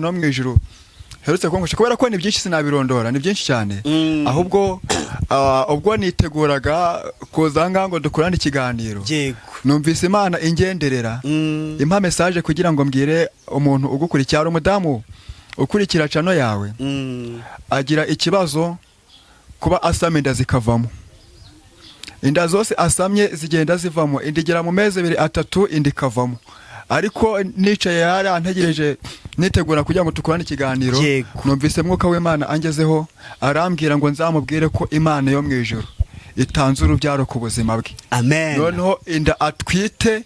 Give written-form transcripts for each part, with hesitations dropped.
No mu ijuru herutse kunkoresha, kubera ko ni byinshi sinabirondora, ni byinshi cyane. Ahubwo ubwo niteguraga kuza aha ngaha ngo dukorane ikiganiro, numvise Imana ingenderera, impa message kugira ngo mbwire umuntu ugukurikira. Hari umudamu ukurikira channel yawe, agira ikibazo kuba asama inda zikavamo. Inda zose asamye zigenda zivamo, inda igera mu mezi 2, 3, inda ikavamo. Ariko nicaye hariya ntegereje, nitegura kugira ngo dukorane ikiganiro, numvise Mwuka w'Imana angezeho, arambwira ngo nzamubwire ko Imana yo mu ijuru itanze urubyaro ku buzima bwe. Amen. Noneho inda atwite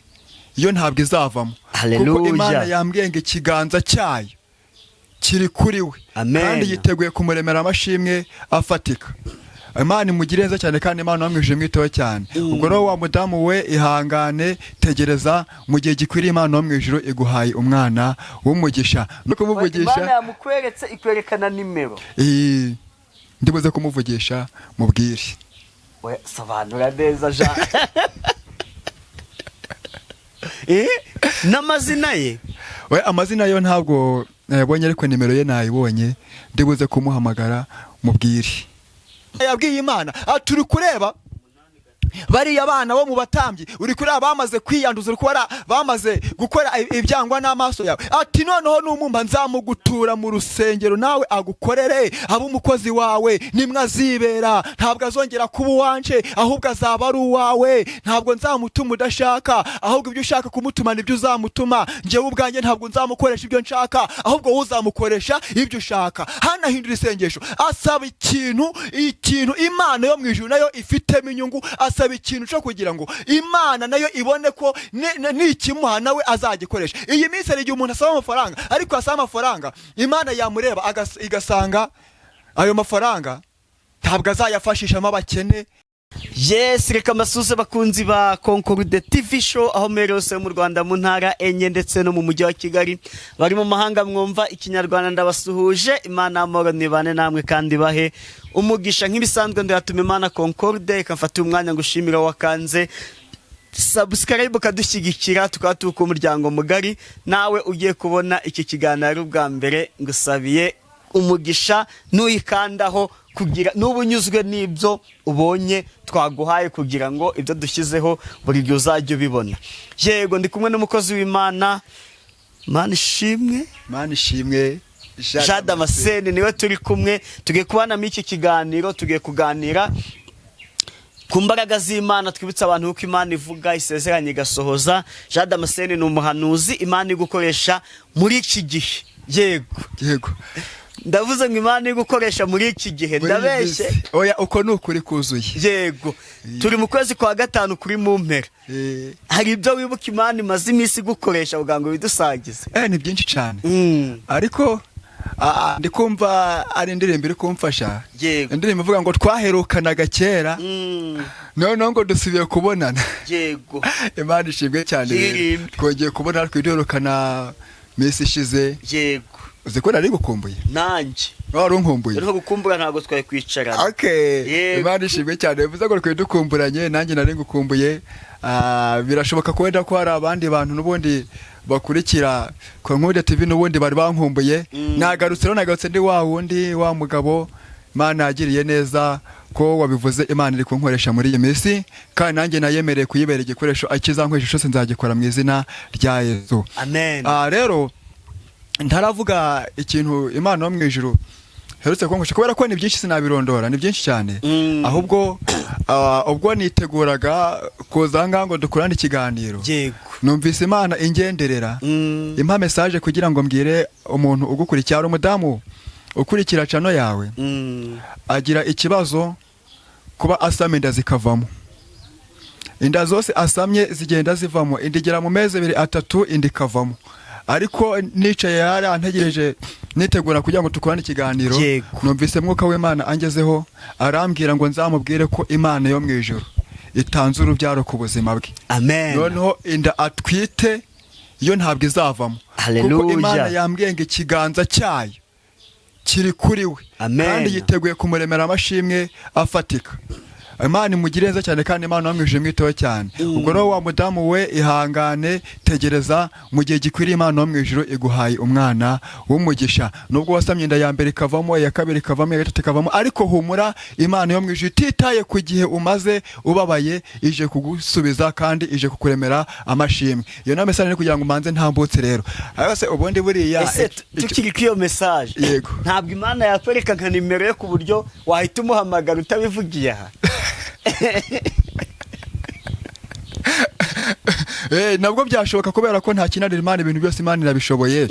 yo ntabwo izavamo, kuko Imana yambwiye ngo ikiganza cyayo kiri kuri we, Amen. kandi yiteguye kumuremera amashimwe afatika. Imana imugire neza cyane, kandi Imana wamwije imwiteho cyane. Ubwo rero wa mudamu we, ihangane, tegereza mu gihe gikwiriye, Imana wo mu ijuru iguhaye umwana w'umugisha no kumuvugisha. Imana yamukweretse, ikwerekana nimero? Ndibuze kumuvugisha mubwire. We sobanura neza, Jean, n'amazina ye. We, amazina yo ntabwo nayabonye, ariko nimero ye nayibonye, ndibuze kumuhamagara mubwire. Yabwiye Imana ati: "Uri kureba bariya bana bo mu batambyi, uri kureba bamaze kwiyanduza, uri kubara bamaze gukora ibyangwa n'amaso yawe." Ati: "Noneho numumpa nzamugutura mu rusengero, nawe agukorere, abe umukozi wawe, nimwe azibera. Ntabwo azongera kuba uwanje, ahubwo azaba ari uwawe. Ntabwo nzamutuma udashaka, ahubwo ibyo ushaka kumutuma nibyo uzamutuma. Njyewe ubwanjye ntabwo nzamukoresha ibyo nshaka, ahubwo wowe uzamukoresha ibyo ushaka." Hanahindura isengesho, asaba ikintu Imana yo mu ijuru nayo ifitemo inyungu, asaba ikintu cyo kugira ngo Imana nayo ibone ko nikimuha nawe azagikoresha. Iyi minsi hari igihe umuntu asaba amafaranga, ariko asaba amafaranga Imana yamureba igasanga ayo mafaranga ntabwo azayafashishamo abakene. Yes, reka mbasuhuze, bakunzi ba Concorde TV Show, aho muri hose mu Rwanda, mu ntara enye ndetse no mu mujyi wa Kigali. Bari mu mahanga mwumva Ikinyarwanda, ndabasuhuje. Imana y'amahoro nibane namwe kandi bahe umugisha. Nk'ibisanzwe, ndayatuma Imana Concorde. Reka mfate umwanya ngushimira wakanze subscribe ukadushyigikira, tukaba tuka umuryango mugari. Nawe ugiye kubona iki kiganiro ari ubwa mbere, ngusabiye umugisha nuyikandaho kugira nuba unyuzwe n'ibyo ubonye twaguhaye, kugira ngo ibyo dushyizeho buri gihe uzajya ubibona. Yego, ndi kumwe n'umukozi w'Imana, Mana ishimwe. Mana ishimwe. Jean Damascene niwe turi kumwe, tugiye kubanamo iki kiganiro, tugiye kuganira ku mbaraga z'Imana, twibutsa abantu uko Imana ivuga, isezeranye, igasohoza. Jean Damascene ni umuhanuzi Imana iri gukoresha muri iki gihe. Yego. Yego. Ndavuze ngo Imana iri gukoresha muri iki gihe. Muri iyi Ndabeshye? minsi. Oya, uko ni ukuri kuzuye. Yego, turi mu kwezi kwa gatanu kuri mu mpera. Hari ibyo wibuka Imana imaze iminsi igukoresha kugira ngo bidusangize? Ni byinshi cyane, ariko ndi kumva ari indirimbo iri kumfasha, indirimbo ivuga ngo twaherukanaga kera, noneho ngo dusubiye kubonana. Imana ishimwe cyane rero. Yirimbe. Twongeye kubona, twiduherukana minsi ishize. Uzi ko nari gukumbuye? Nanjye. Wari unkumbuye? Uriho gukumbura, ntabwo twari kwicarana. Okay. Yego. Imana ishimwe cyane. Bivuze ngo twari dukumburanye, nanjye nari ngukumbuye. Birashoboka ko wenda ko hari abandi bantu n'ubundi bakurikira Concorde TV n'ubundi bari bankumbuye. Nagarutse rero, nagarutse ndi wa wundi wa mugabo Imana yagiriye neza. Ko wabivuze, Imana iri kunkoresha muri iyi minsi, kandi nanjye nayemereye kuyibera igikoresho. Ikizankoresha cyose nzagikora mu izina rya Yesu. Amen. Rero ntaravuga ikintu Imana yo mu ijuru herutse kunkoresha, kubera ko ni byinshi sinabirondora, ni byinshi cyane. Ahubwo ubwo niteguraga kuza aha ngaha ngo dukorane ikiganiro, numvise Imana ingenderera, impa message kugira ngo mbwire umuntu ugukurikira. Hari umudamu ukurikira channel yawe, agira ikibazo kuba asama inda zikavamo. Inda zose asamye zigenda zivamo, inda igera mu mezi 2, 3, inda ikavamo. Ariko nicaye hariya ntegereje, nitegura kugira ngo dukorane ikiganiro, numvise Mwuka w'Imana angezeho, arambwira ngo nzamubwire ko Imana yo mu ijuru itanze urubyaro ku buzima bwe. Amen. Noneho inda atwite yo ntabwo izavamo, kuko Imana yambwiye ngo ikiganza cyayo kiri kuri we, Amen. kandi yiteguye kumuremera amashimwe afatika. Imana imugire neza cyane, kandi Imana wamwije mwiteho cyane. Ubwo rero wa mudamu we, ihangane, tegereza mu gihe gikwiriye, Imana wo mu ijuru iguhaye umwana w'umugisha. Nubwo wasamye inda ya mbere ikavamo, iya kabiri ikavamo, iya gatatu ikavamo, ariko humura, Imana yo mu ijuru ititaye ku gihe umaze ubabaye, ije kugusubiza kandi ije kukuremera amashimwe. Iyo nayo message ni kugira ngo umanze ntambutse rero. Ariko se ubundi buriya Ese tukiri kuri iyo message, Yego. ntabwo Imana yakwereka nka nimero ye ku buryo wahita umuhamagara utabivugiye aha? Nabwo byashoboka, kubera ko nta kinanira Imana, ibintu byose Imana irabishoboye.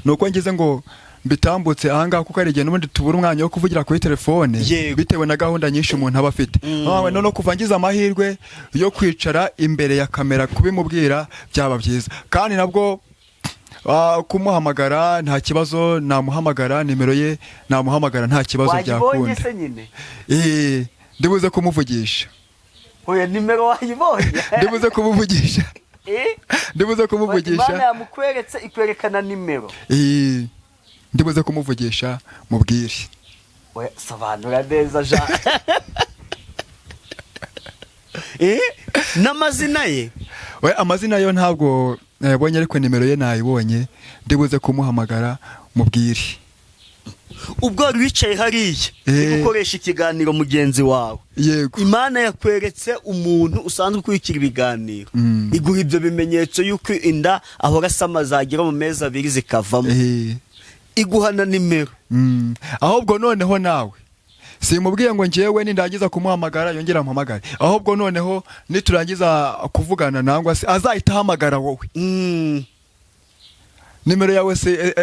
Nuko ngize ngo mbitambutse ahangaha, kuko hari igihe n'ubundi tubura umwanya wo kuvugira kuri telefone bitewe na gahunda nyinshi umuntu aba afite. Noneho kuva ngize amahirwe yo kwicara imbere ya kamera kubimubwira byaba byiza. Kandi nabwo kumuhamagara nta kibazo, namuhamagara nimero ye, namuhamagara nta kibazo, Wayibonye byakunda. se nyine? Ndibuze kumuvugisha. Oya, nimero wayibonye? Ndibuze kumuvugisha. Eh? Ndibuze kumuvugisha. Imana yamukweretse ikwerekana nimero? Ndibuze kumuvugisha mubwire. Oya, sobanura neza, Jean. N'amazina ye? We, amazina yo ntabwo nayabonye, ariko nimero ye nayibonye, ndibuze kumuhamagara mubwire. Ubwo wari wicaye hariya uri gukoresha ikiganiro mugenzi wawe, Yego. Imana yakweretse umuntu usanzwe ukurikira ibiganiro, iguha ibyo bimenyetso y'uko inda ahora asama zagera mu mezi 2 zikavamo, iguha na nimero. Ahubwo noneho nawe simubwiye ngo njyewe nindangiza kumuhamagara yongere amuhamagare, ahubwo noneho niturangiza kuvugana nangwa se azahita ahamagara wowe. Nimero yawe se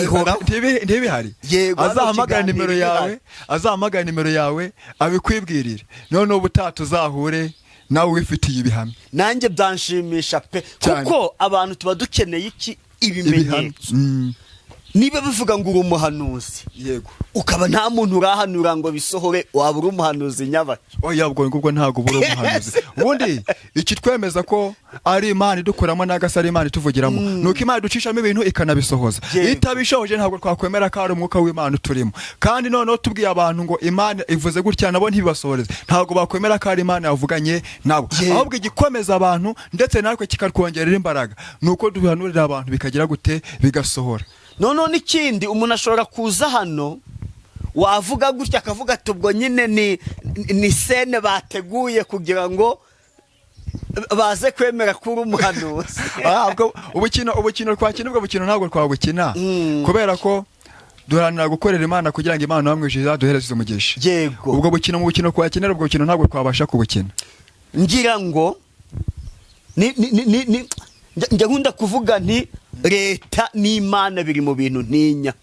Ihoraho. Ntibihari? Yego, hano Azahamagara ikiganiro nimero yawe, ihari. azahamagara nimero yawe abikwibwirire, noneho ubutaha tuzahure nawe wifitiye ibihamya. Nanjye byanshimisha pe. Cyane. Kuko abantu tuba dukeneye iki? Ibihamya. Ibimenyetso. Niba bivuga ngo uri umuhanuzi, ukaba nta muntu urahanura ngo bisohore, waba uri umuhanuzi nyabaki? Oya, ubwo ngubwo ntabwo ubura umuhanuzi. Ubundi ikitwemeza ko ari Imana idukoramo n'agasa, ari Imana ituvugiramo, ni uko Imana iducishamo ibintu ikanabisohoza. Itabishohoje ntabwo twakwemera ko ari umwuka w'Imana uturimo. Kandi noneho tubwiye abantu ngo Imana ivuze gutya, nabo ntibibasohoreze, ntabwo bakwemera ko ari Imana yavuganye nabo. Ahubwo igikomeza abantu ndetse natwe kikatwongerera imbaraga ni uko duhanurira abantu bikagira gute? Bigasohora. Noneho n'ikindi, umuntu ashobora kuza hano wavuga gutya akavuga ati ubwo nyine ni scène bateguye kugira ngo baze kwemera ko uri umuhanuzi. Ubwo ubukino twakina, ubwo bukino ntabwo twabukina, kubera ko duharanira gukorera Imana kugira ngo Imana bamwijije izaduhereze umugisha. Ubwo bukino, mu bukino twakenera, ubwo bukino ntabwo twabasha kubukina. Ngira ngo ni njya nkunda kuvuga nti leta n'Imana biri mu bintu ntinya.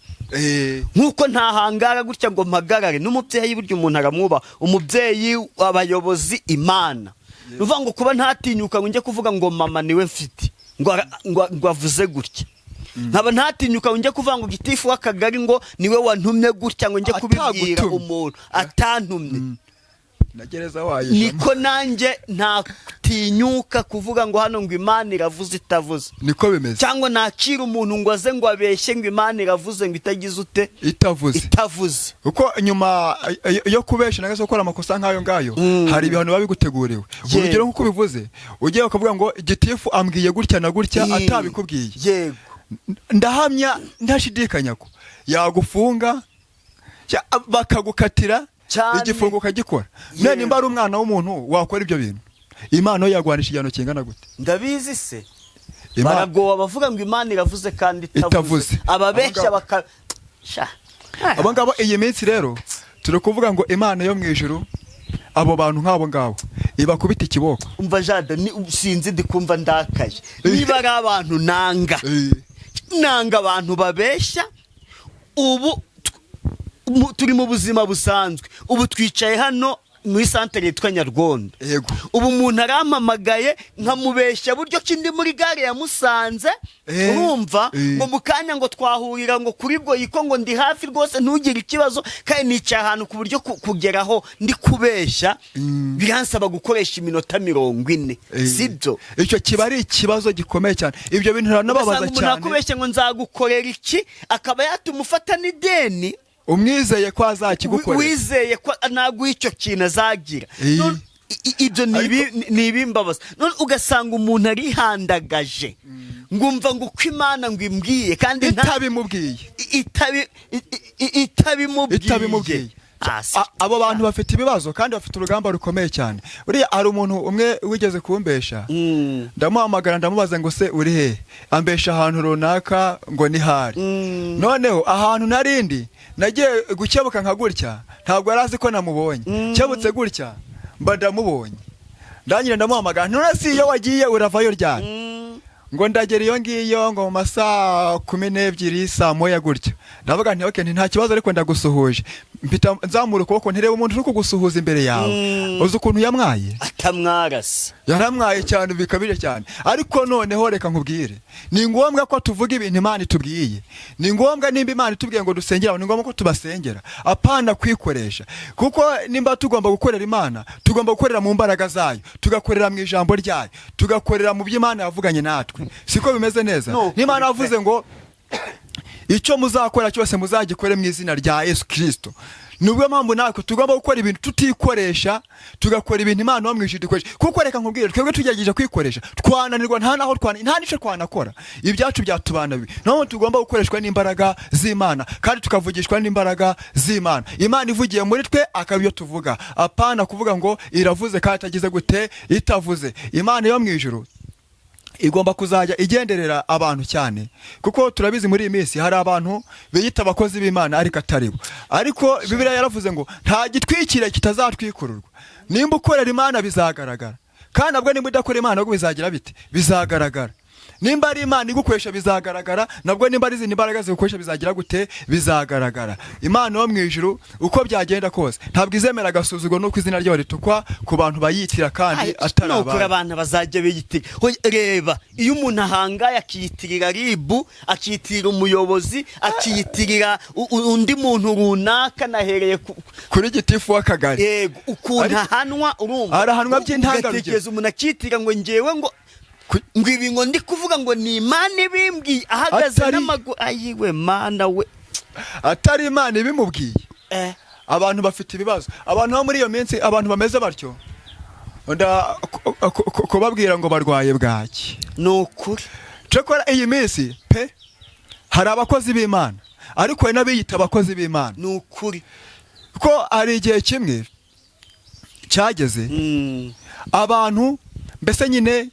Nk'uko ntahangara gutya ngo mpagarare n'umubyeyi, burya umuntu aramwubaha, umubyeyi, abayobozi, Imana. Ni ukuvuga ngo kuba ntatinyuka ngo njye kuvuga ngo mama niwe mfite ngo avuze gutya, nkaba ntatinyuka ngo njye kuvuga ngo gitifu w'akagari ngo niwe wantumye gutya, ngo njye kubibwira Atagutumye. umuntu atantumye. Na gereza wayijamo. Niko nanjye ntatinyuka kuvuga ngo hano ngo Imana iravuze itavuze. Niko bimeze. Cyangwa nakira umuntu ngo aze ngo abeshye ngo Imana iravuze ngo itagize ute? Itavuze. Itavuze. Kuko nyuma yo kubesha nangwa se gukora amakosa nk'ayo ngayo, hari ibihano biba biguteguriwe. Urugero, nk'uko ubivuze, ugiye ukavuga ngo gitifu ambwiye gutya na gutya atabikubwiye, ndahamya ntashidikanya ko yagufunga, bakagukatira igifungo ukagikora. None nimba ari umwana w'umuntu wakora ibyo bintu, Imana yo yaguhanisha igihano kingana gute? Ndabizi se. Baragowe abavuga ngo Imana iravuze kandi itavuze. Itavuze. Ababeshya baka Sha. Abo ngabo iyi minsi rero turi kuvuga ngo Imana yo mu ijuru abo bantu nk'abo ngabo ibakubita ikiboko. Umva Jade, ni sinzi, ndi kumva ndakaye. Niba ari abantu nanga, nanga abantu babeshya. Ubu turi mu buzima busanzwe, ubu twicaye hano muri santere yitwa Nyarwondo. Ubu umuntu arampamagaye nkamubeshya buryo ki ndi muri gare ya Musanze, urumva, ngo mu kanya ngo twahurira ngo kuri Goyiko, ngo ndi hafi rwose ntugire ikibazo, kandi nicaye ahantu ku buryo kugeraho ndi kubeshya biransaba gukoresha iminota 40. Sibyo? Icyo kiba ari ikibazo gikomeye cyane, ibyo bintu biranababaza Ugasanga umuntu cyane. akubeshye ngo nzagukorera iki, akaba yatuma ufata n'ideni. Umwizeye ko azakigukorera. Wizeye ko naguha icyo kintu azagira. None ibyo ni ni ibimbabaza. None ugasanga umuntu arihandagaje, ngumva ngo uko Imana ngo imbwiye, kandi itabimubwiye. Itabimubwiye. Itabimubwiye. Ah, Abo bantu bafite ibibazo kandi bafite urugamba rukomeye cyane. Buriya hari umuntu umwe wigeze kumbesha. Ndamuhamagara, ndamubaza ngo: "Se uri he?" Ambesha ahantu runaka ngo ni hari. Noneho ahantu narindi nagiye gukebuka nka gutya, ntabwo yari azi ko namubonye. Kebutse gutya mba ndamubonye, ndangira ndamuhamagara: "None si iyo wagiye uravayo ryari?" Ngo ndagera iyo ngiyo ngo mu masaa 12, saa 1 gutya. Ndavuga nti: "Okay," nti: "Nta kibazo, ariko ndagusuhuje." Mpita nzamura ukuboko, ntireba umuntu uri kugusuhuza imbere yawe. Uzi ukuntu yamwaye? Atamwarase. Yaramwaye cyane bikabije cyane. Ariko noneho reka nkubwire, ni ngombwa ko tuvuga ibintu Imana itubwiye. Ni ngombwa, nimba Imana itubwiye ngo dusengere, ni ngombwa ko tubasengera, apana kwikoresha. Kuko nimba tugomba gukorera Imana, tugomba gukorera mu mbaraga zayo, tugakorera mu ijambo ryayo, tugakorera mu byo Imana yavuganye natwe. Siko bimeze neza? No, n'Imana yavuze ngo icyo muzakora cyose muzagikore mu izina rya Yesu Kirisito. Nibwo mpamvu natwe tugomba gukora ibintu tutikoresha, tugakora ibintu Imana yo mu ijuru dukoresha. Kuko reka nkubwire, twebwe tugerageje kwikoresha twananirwa, nta naho twana, nta n'icyo twanakora, ibyacu byatubana bibi. Niyo mpamvu tugomba gukoreshwa n'imbaraga z'Imana kandi tukavugishwa n'imbaraga z'Imana. Imana ivugiye muri twe akaba ibyo tuvuga, apana kuvuga ngo iravuze kandi itagize gute, itavuze. Imana yo mu ijuru igomba kuzajya igenderera abantu cyane, kuko turabizi muri iyi minsi hari abantu biyita abakozi b'Imana ariko atari bo. Ariko Bibiliya yaravuze ngo nta gitwikire kitazatwikururwa. Nimba ukorera Imana bizagaragara, kandi nabwo nimba udakora Imana nabwo bizagira bite? Bizagaragara. Nimba ari Imana igukoresha bizagaragara, nabwo nimba ari izindi mbaraga zigukoresha bizagira gute? Bizagaragara. Imana yo mu ijuru, uko byagenda kose, ntabwo izemera agasuzuguro n'uko izina ryayo ritukwa ku bantu bayitira kandi atari Nukuri ababo. abantu bazajya biyitirira. Hoya, reba iyo umuntu ahangaye akiyitirira RIB, akiyitirira umuyobozi, akiyitirira undi muntu runaka, nahereye ku kuri gitifu w'akagari. Yego, ukuntu ahanwa, urumva? Arahanwa by'intangarugero. Ugatekereza umuntu akiyitirira ngo ngewe ngo ngo ibi ngo ndi kuvuga ngo ni Imana ibimbwiye, ahagaze n'amaguru, ayiwe Mana we! Atari Imana ibimubwiye. Abantu bafite ibibazo, abantu bo muri iyo minsi, abantu bameze batyo, nda kubabwira ngo barwaye bwaki. Ni ukuri. Cokora iyi minsi pe hari abakozi b'Imana, ariko hari n'abiyita abakozi b'Imana. Ni ukuri. Ko hari igihe kimwe cyageze, abantu mbese nyine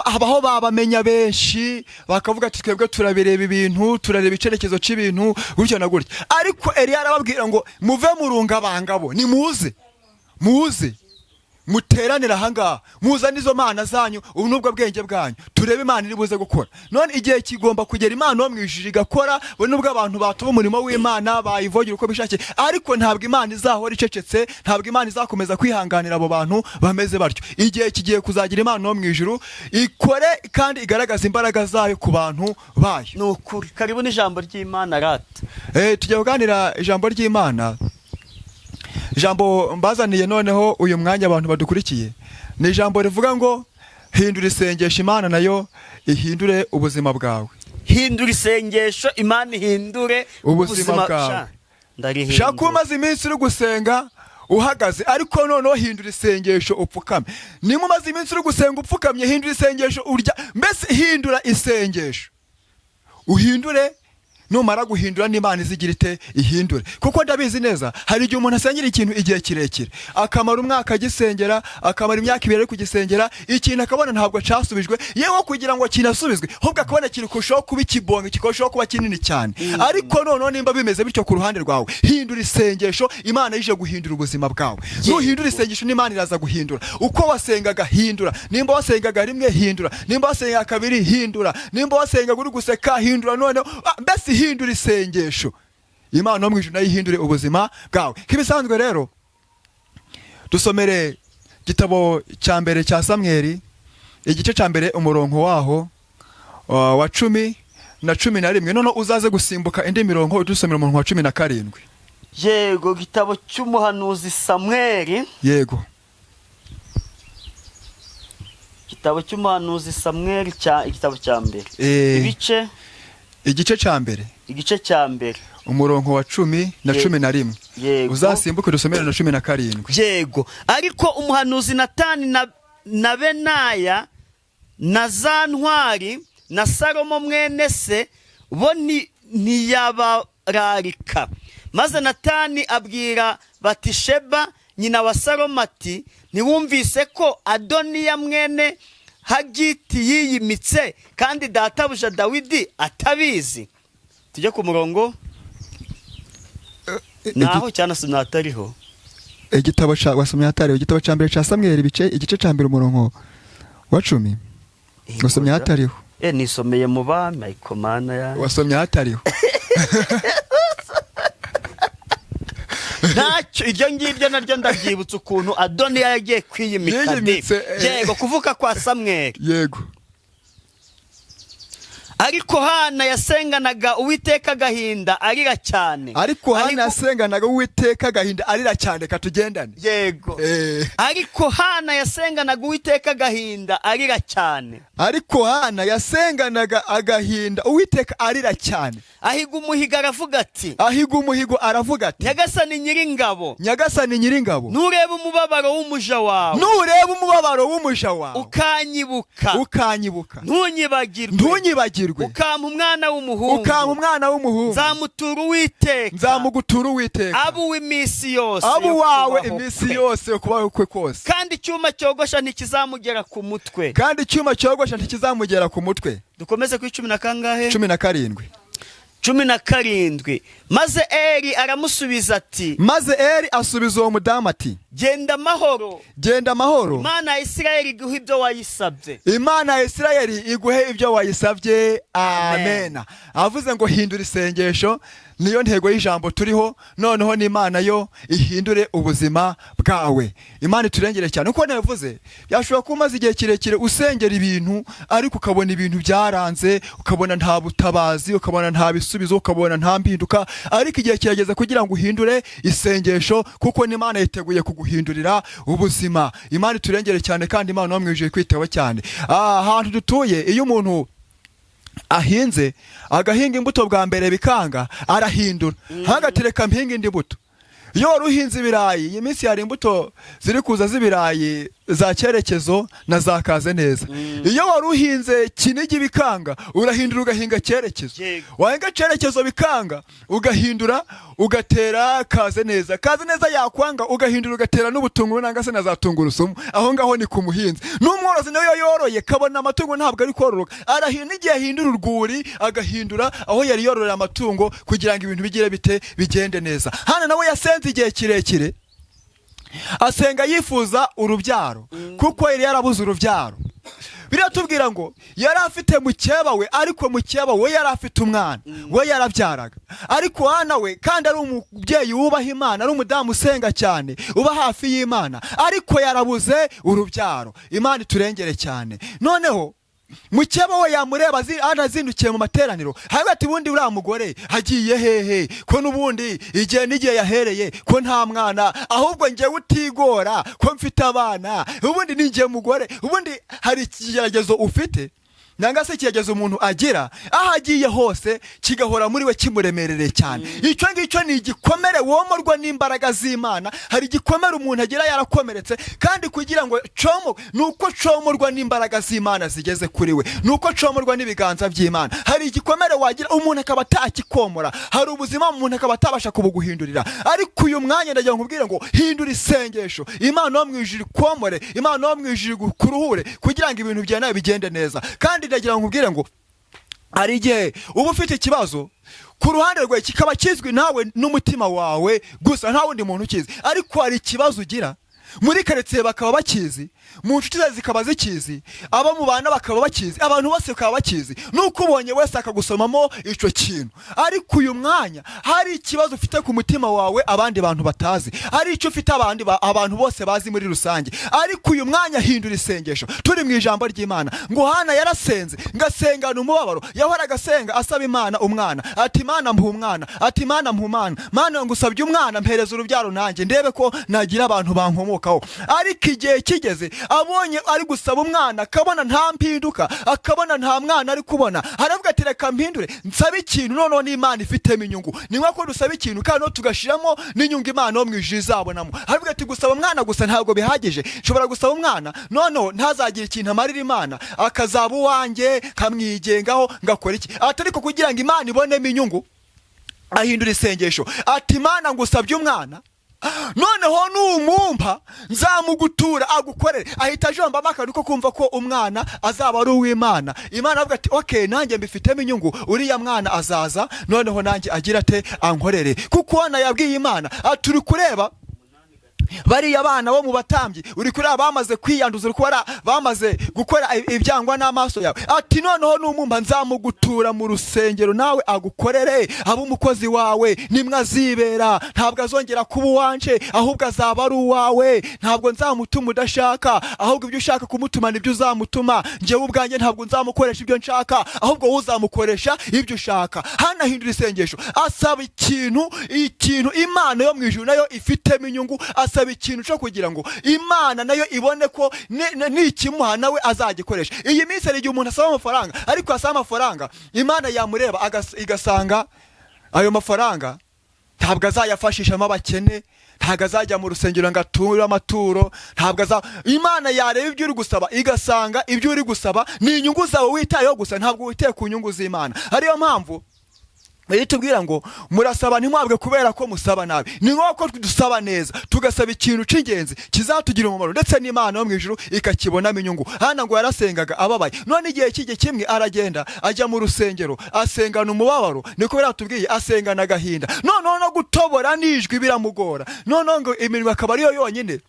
habaho babamenya benshi bakavuga ati: "Twebwe turabireba ibintu, turareba icyerekezo cy'ibintu gutya na gutya." Ariko Eliya arababwira ngo: "Muve mu rungabangabo, nimuze, muze muteranire ahangaha, muzane izo mana zanyu, ubu nubwo bwenge bwanyu, turebe Imana iri buze gukora." None igihe kigomba kugera Imana yo mu ijuru igakora. Nubwo abantu batuba umurimo w'Imana bayivogera uko bishakiye, ariko ntabwo Imana izahora icecetse, ntabwo Imana izakomeza kwihanganira abo bantu bameze batyo. Igihe kigiye kuzagira Imana yo mu ijuru ikore kandi igaragaza imbaraga zayo ku bantu bayo. Ni ukuri. Karibu n'ijambo ry'Imana rata. Tujya kuganira ijambo ry'Imana. Ijambo mbazaniye noneho uyu mwanya abantu badukurikiye ni ijambo rivuga ngo: hindura isengesho, Imana nayo ihindure ubuzima bwawe. Hindura isengesho, Imana ihindure ubuzima bwawe. Sha, ndarihindura. Shaka kuba umaze iminsi uri gusenga uhagaze, ariko noneho hindura isengesho upfukame. Niba umaze iminsi uri gusenga upfukamye, hindura isengesho urya, mbese hindura isengesho uhindure. Numara guhindura, n'Imana izigira ite? Ihindure. Kuko ndabizi neza, hari igihe umuntu asengera ikintu igihe kirekire, akamara umwaka agisengera, akamara imyaka 2 ari kugisengera ikintu, akabona ntabwo cyasubijwe. Yewe, kugira ngo kinasubizwe, ahubwo akabona kiri kurushaho kuba ikibonge, kikarushaho kuba kinini cyane. Ariko noneho nimba bimeze bityo ku ruhande rwawe, hindura isengesho, Imana ije guhindura ubuzima bwawe. Nuhindura isengesho, n'Imana iraza guhindura. Uko wasengaga, hindura. Nimba wasengaga rimwe, hindura. Nimba wasengaga kabiri, hindura. Nimba wasengaga uri guseka, hindura. Noneho mbese hindura isengesho, Imana yo mu ijuru nayo ihindure ubuzima bwawe. Nk'ibisanzwe rero, dusomere igitabo cya mbere cya Samweli, igice cya mbere, umurongo waho wa 10 na 11. Noneho uzaze gusimbuka indi mirongo, udusomera umurongo wa 17. Yego, gitabo cy'umuhanuzi Samweli. Yego. Igitabo cy'umuhanuzi Samweli cya igitabo cya mbere, ibice Igice cya mbere. Igice cya mbere. Umurongo wa 10 na 11. Yego. Uzasimbuke dusomere na 17. Yego. Ariko umuhanuzi Natani na Benaya na za ntwari na Salomo mwene se bo ntiyabararika. Maze Natani abwira Batisheba nyina wa Salomo ati: "Ntiwumvise ko Adoniya mwene Hagiti yiyimitse, kandi databuja Dawidi atabizi?" Tujye ku murongo naho cyane atariho. Igitabo cya wasomye hatariho, igitabo cya mbere cya Samweli, ibice, igice cya mbere, umurongo wa 10, wasomye hatariho. Nisomeye mu bami, ariko Mana ya Wasomye hatariho. Ntacyo, iryo ngiryo naryo ndabyibutsa ukuntu Adoniya yagiye kwiyimika de. Yiyimitse. Yego, kuvuka kwa Samweli. Yego. Ariko Hana yasenganaga Uwiteka agahinda, arira cyane. Ariko Hana yasenganaga Uwiteka agahinda, arira cyane. Katugendane. Yego. Ariko Hana yasenganaga Uwiteka agahinda, arira cyane. Ariko Hana yasenganaga agahinda Uwiteka, arira cyane. Ahiga umuhigo, aravuga ati: Ahiga umuhigo, aravuga ati: "Nyagasani Nyiringabo, Nyagasani Nyiringabo, nturebe umubabaro w'umuja wawe, nureba umubabaro w'umuja wawe, ukanyibuka, ukanyibuka, ntunyibagirwe, ntunyibagirwe, ukampa umwana w'umuhungu, ukampa umwana w'umuhungu, nzamutura Uwiteka, nzamugutura Uwiteka, abe uw'iminsi yose abe yo uwawe kubaho iminsi kwe. yose yo kubaho kwe kose. Kandi icyuma cyogosha ntikizamugera ku mutwe." Kandi icyuma cyogosha ntikizamugera ku mutwe. Dukomeze kuri cumi na kangahe? 17. 17. Maze Eri aramusubiza ati: Maze Eri asubiza uwo mudamu ati: "Genda amahoro, "Genda amahoro, Imana ya Isirayeli iguhe ibyo wayisabye." Imana ya Isirayeli iguhe ibyo wayisabye. Amen. Amen. Avuze ngo hindura isengesho, niyo ntego y'ijambo turiho. Noneho n'Imana yo ihindure ubuzima bwawe. Imana iturengere cyane. Uko nabivuze, byashobora kuba umaze igihe kirekire usengera ibintu, ariko ukabona ibintu byaranze, ukabona nta butabazi, ukabona nta bisubizo, ukabona nta mpinduka. Ariko igihe kirageze kugira ngo uhindure isengesho, kuko n'Imana yiteguye kuguhindurira ubuzima. Imana iturengere cyane, kandi Imana wamwijije kwitaho cyane. Ahantu dutuye, iyo umuntu ahinze, agahinga imbuto bwa mbere bikanga, arahindura, ntagatereka mpinga indi mbuto. Iyo wari uhinze ibirayi, iyi minsi hari imbuto ziri kuza z'ibirayi za cyerekezo na za kaze neza. Iyo wari uhinze Kinigi bikanga, urahindura ugahinga cyerekezo. Wahinga cyerekezo bikanga, ugahindura ugatera kaze neza. Kaze neza yakwanga, ugahindura ugatera n'ubutunguru nanga se na za tungurusumu. Aho ngaho ni ku muhinzi. N'umworozi nawe iyo yoroye kabona amatungo ntabwo ari kororoka, arahindura. Igihe ahindura urwuri, agahindura aho yari yororera amatungo, kugira ngo ibintu bigire bite? Bigende neza. Hano nawe yasenze igihe kirekire, asenga yifuza urubyaro, kuko yari yarabuze urubyaro. Biratubwira ngo yari afite mukeba we, ariko mukeba we yari afite umwana we, yarabyaraga. Ariko Hana we, kandi ari umubyeyi wubaha Imana, ari umudamu usenga cyane, uba hafi y'Imana, ariko yarabuze urubyaro. Imana iturengere cyane. Noneho mukeba we yamureba hano azindukiye mu materaniro, hagati ati: "Ubundi uriya mugore agiye hehe, ko n'ubundi igihe n'igihe yahereye ko nta mwana? Ahubwo njyewe utigora ko mfite abana, ubundi ni njye mugore." Ubundi hari ikigeragezo ufite, nanga se ikigeragezo umuntu agira aho agiye hose, kigahora muri we kimuremerereye cyane. Icyo ngicyo ni igikomere womorwa n'imbaraga z'Imana. Hari igikomere umuntu agira yarakomeretse, kandi kugira ngo como ni uko comorwa n'imbaraga z'Imana zigeze kuri we, ni uko comorwa n'ibiganza by'Imana. Hari igikomere wagira umuntu akaba atakikomora, hari ubuzima umuntu akaba atabasha kubuguhindurira. Ariko uyu mwanya ndagira ngo nkubwire ngo hindura isengesho, Imana yo mu ijuru ikomore, Imana yo mu ijuru ikuruhure, kugira ngo ibintu byawe nawe bigende neza. Kandi ndagira ngo nkubwire ngo hari igihe uba ufite ikibazo ku ruhande rwawe, kikaba kizwi nawe n'umutima wawe gusa, nta wundi muntu ukizi. Ariko hari ikibazo ugira muri karitsiye bakaba bakizi, mu nshuti zawe zikaba zikizi, abo mubana bakaba bakizi, abantu bose bakaba bakizi, nuko ubonye wese akagusomamo icyo kintu. Ariko uyu mwanya hari ikibazo ufite ku mutima wawe abandi bantu batazi, hari icyo ufite abandi abantu bose bazi muri rusange. Ariko uyu mwanya hindura isengesho. Turi mu ijambo ry'Imana ngo Hana yarasenze, ngasengana umubabaro. Yahoraga asenga asaba Imana umwana, ati: "Imana mpa umwana", ati: "Imana mpa umwana, Mana ngusabye umwana, mpereza urubyaro nanjye ndebe ko nagira abantu bankomoka." amukomokaho. Ariko igihe kigeze, abonye ari gusaba umwana, akabona nta mpinduka, akabona nta mwana ari kubona, aravuga ati: "Reka mpindure, nsabe ikintu noneho n'Imana ifitemo inyungu." Ni nko dusaba ikintu kandi noneho tugashyiramo n'inyungu Imana yo mu ijuru izabonamo. Aravuga ati: "Gusaba umwana gusa ntabwo bihagije. Nshobora gusaba umwana, noneho ntazagire ikintu amarira Imana, akazaba uwanjye, nkamwigengaho, ngakora iki." Ati: "Ariko kugira ngo Imana ibonemo inyungu." Ahindura isengesho ati: "Imana, ngusabye umwana, noneho numumpa nzamugutura agukorere." Ahita ajombamo akantu ko kumva ko umwana azaba ari uw'Imana. Imana avuga ati: "Ok, nanjye mbifitemo inyungu. Uriya mwana azaza, noneho nanjye agira ate? Ankorere." Kuko hano yabwiye Imana ati: "Uri kureba bariya bana bo mu batambyi, uri kureba bamaze kwiyanduza, uri kubara bamaze gukora ibyangwa n'amaso yawe." Ati: "Noneho numumpa nzamugutura mu rusengero, nawe agukorere, abe umukozi wawe, nimwe azibera. Ntabwo azongera kuba uwanje, ahubwo azaba ari uwawe. Ntabwo nzamutuma udashaka, ahubwo ibyo ushaka kumutuma nibyo uzamutuma. Njyewe ubwanjye ntabwo nzamukoresha ibyo nshaka, ahubwo wowe uzamukoresha ibyo ushaka." Hano ahindura isengesho, asaba ikintu Imana yo mu ijuru nayo ifitemo inyungu, asaba ikintu cyo kugira ngo Imana nayo ibone ko nikimuha nawe azagikoresha. Iyi minsi hari igihe umuntu asaba amafaranga, ariko asaba amafaranga, Imana yamureba igasanga ayo mafaranga ntabwo azayafashishamo abakene, ntabwo azajya mu rusengero ngo ature amaturo, ntabwo aza. Imana yareba ibyo uri gusaba, igasanga ibyo uri gusaba ni inyungu zawe witayeho gusa, ntabwo witaye ku nyungu z'Imana. Ariyo mpamvu iyo tubwira ngo murasaba ntimwabwe kubera ko musaba nabi. Ni nk'uko dusaba neza, tugasaba ikintu cy'ingenzi kizatugira umumaro, ndetse n'Imana yo mu ijuru ikakibonamo inyungu. Hano ngo yarasengaga ababaye. None igihe kijye kimwe aragenda, ajya mu rusengero, asengana umubabaro, niko biratubwiye, asengana agahinda. Noneho no gutobora n'ijwi biramugora, noneho ngo iminwa akaba ariyo yonyine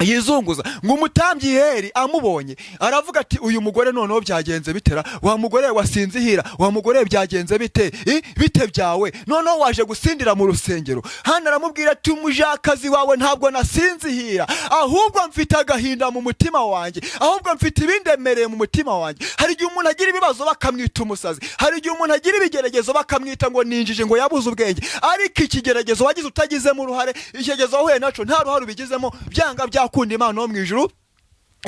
yizunguza. Ngo umutambyi Heri amubonye aravuga ati: "Uyu mugore noneho byagenze bitera? Wa mugore wasinzihira, wa mugore byagenze bite? Bite byawe? Noneho waje gusindira mu rusengero?" Hano aramubwira ati: "Umujakazi wawe ntabwo nasinzihira, ahubwo mfite agahinda mu mutima wanjye, ahubwo mfite ibindemereye mu mutima wanjye." Hari igihe umuntu agira ibibazo bakamwita umusazi, hari igihe umuntu agira ibigeragezo bakamwita ngo ninjije, ngo yabuze ubwenge. Ariko ikigeragezo wagize utagizemo uruhare, ikigeragezo wahuye naco nta ruhare ubigizemo, byanga byakunda Imana yo mu ijuru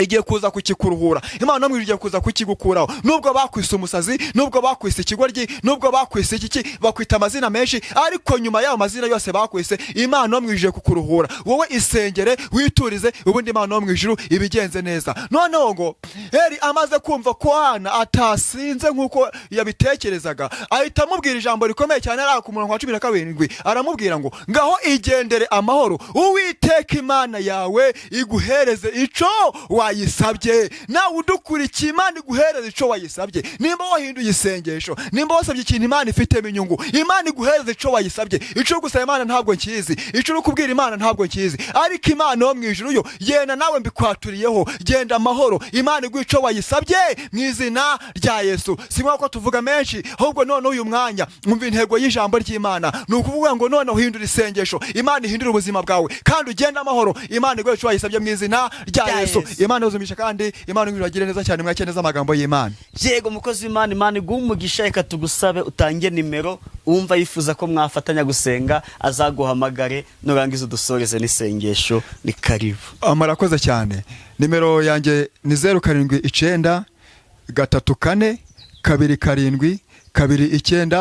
igiye kuza kukikuruhura. Imana yo mu ijuru igiye kuza kukigukuraho. Nubwo bakwise umusazi, nubwo bakwise ikigoryi, nubwo bakwise iki, bakwita amazina menshi, ariko nyuma y'ayo mazina yose bakwise, Imana yo mu ijuru igiye kukuruhura. Wowe isengere, witurize, ubundi Imana yo mu ijuru ibigenze neza. Noneho ngo Heri amaze kumva ko Hana atasinze nk'uko yabitekerezaga, ahita amubwira ijambo rikomeye cyane. Ari ku murongo wa 17, aramubwira ngo: "Ngaho igendere amahoro, Uwiteka Imana yawe iguhereze ico wayisabye." Nawe udukurikiye, Imana iguhereze ico wayisabye. Nimba wahinduye isengesho, nimba wasabye ikintu Imana ifitemo inyungu, Imana iguhereze ico wayisabye. Ico uri gusaba Imana ntabwo nkizi, ico uri kubwira Imana ntabwo nkizi, ariko Imana yo mu ijuru yo yenda nawe mbikwatuririyeho. Genda amahoro, Imana iguha ico wayisabye mu izina rya Yesu. Si ngombwa ko tuvuga menshi, ahubwo noneho uyu mwanya umva intego y'ijambo ry'Imana. Ni ukuvuga ngo noneho uhindura isengesho, Imana ihindura ubuzima bwawe, kandi ugende amahoro, Imana iguha ico wayisabye mu izina rya Rya Yesu. Yesu. Imana yuzumisha, kandi Imana ibagire neza cyane. Mwakire neza amagambo y'Imana. Yego, mukozi w'Imana, Imana iguhe umugisha. Reka tugusabe utange nimero, wumva yifuza ko mwafatanya gusenga azaguhamagare, nurangiza udusoreze n'isengesho. Ni karibu. Murakoze cyane. Nimero yanjye ni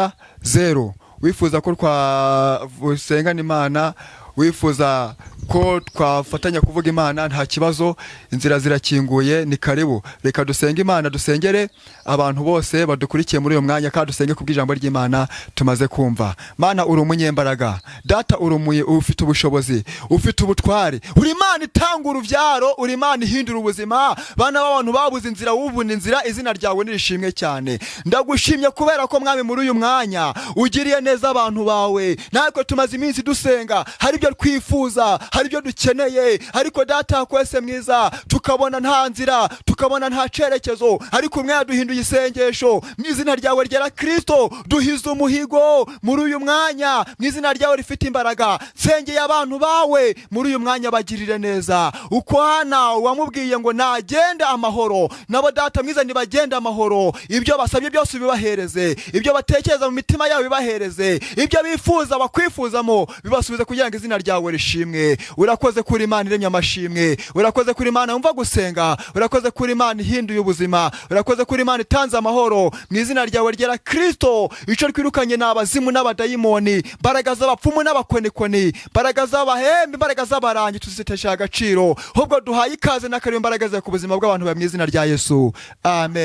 0793427290. Wifuza ko twasengana Imana, wifuza ko twafatanya kuvuga Imana, nta kibazo, inzira zirakinguye, ni karibu. Reka dusenge Imana, dusengere abantu bose badukurikiye muri uyu mwanya, kandi dusenge kubw'ijambo ry'Imana tumaze kumva. Mana, uri umunyembaraga. Data, uri ufite ubushobozi, ufite ubutware, uri Imana itanga urubyaro, uri Imana ihindura ubuzima. Bana b'abantu babuze inzira, wubuna inzira. Izina ryawe nirishimwe cyane. Ndagushimye kubera ko, Mwami, muri uyu mwanya ugiriye neza abantu bawe. Natwe tumaze iminsi dusenga, hari ibyo twifuza, hari ibyo dukeneye, ariko Data kwese mwiza, tukabona nta nzira, tukabona nta cyerekezo. Ariko umwe yaduhinduye isengesho. Mu izina ryawe ryera Kristo, duhize umuhigo muri uyu mwanya. Mu izina ryawe rifite imbaraga, nsengeye abantu bawe muri uyu mwanya, bagirire neza. Uko Hana wamubwiye ngo nagende amahoro, nabo Data mwiza ntibagende amahoro. Ibyo basabye byose ubibahereze, ibyo batekereza mu mitima yabo bibahereze, ibyo bifuza bakwifuzamo bibasubize, kugira ngo izina ryawe rishimwe. Urakoze kuri Imana iremye amashimwe, urakoze kuri Imana wumva gusenga, urakoze kuri Imana ihinduye ubuzima, urakoze kuri Imana itanze amahoro. Mu izina ryawe ryera Kristo, icyo twirukanye ni abazimu n'abadayimoni, imbaraga z'abapfumu n'abakonikoni, imbaraga z'abahembe, imbaraga z'abarangi, tuzitesha agaciro. Ahubwo duhaye ikaze n'akareba imbaraga zawe ku buzima bw'abantu mu izina rya Yesu, amen.